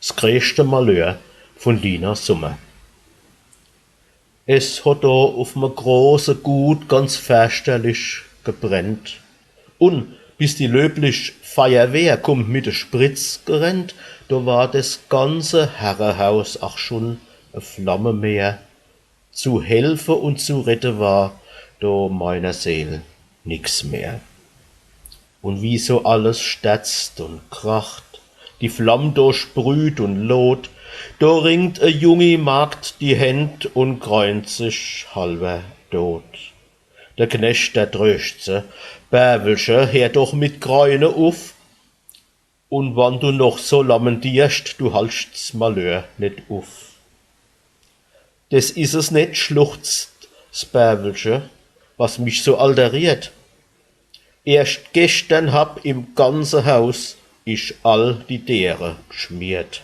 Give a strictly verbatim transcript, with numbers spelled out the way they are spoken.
S greeschte Malheur vun Lina Sommer. Es hot do uf me große Gut ganz ferchterlich gebrennt. Un bis die löblich Feierwehr kummt mit de Spritz gerennt, do war des ganze Herrehaus ach schun e Flammemeer. Zu helfe un zu rette war do meiner Seel nix mehr. Un wie so alles sterzt un kracht, die Flamm do sprüht un loht, do ringt e jungi Magd die Händ un greint sich halwer dot. De Knecht, der tröscht se: „Bäwelche, heer doch mit Greine uf. Un wann du noch so lamentierscht, du halscht s Malheur net uf.“ „Des is es net“, schluchzt s Bäwelche, „was mich so alteriert. Erscht geschtern hab im ganze Haus ich all die Deere gschmiert.“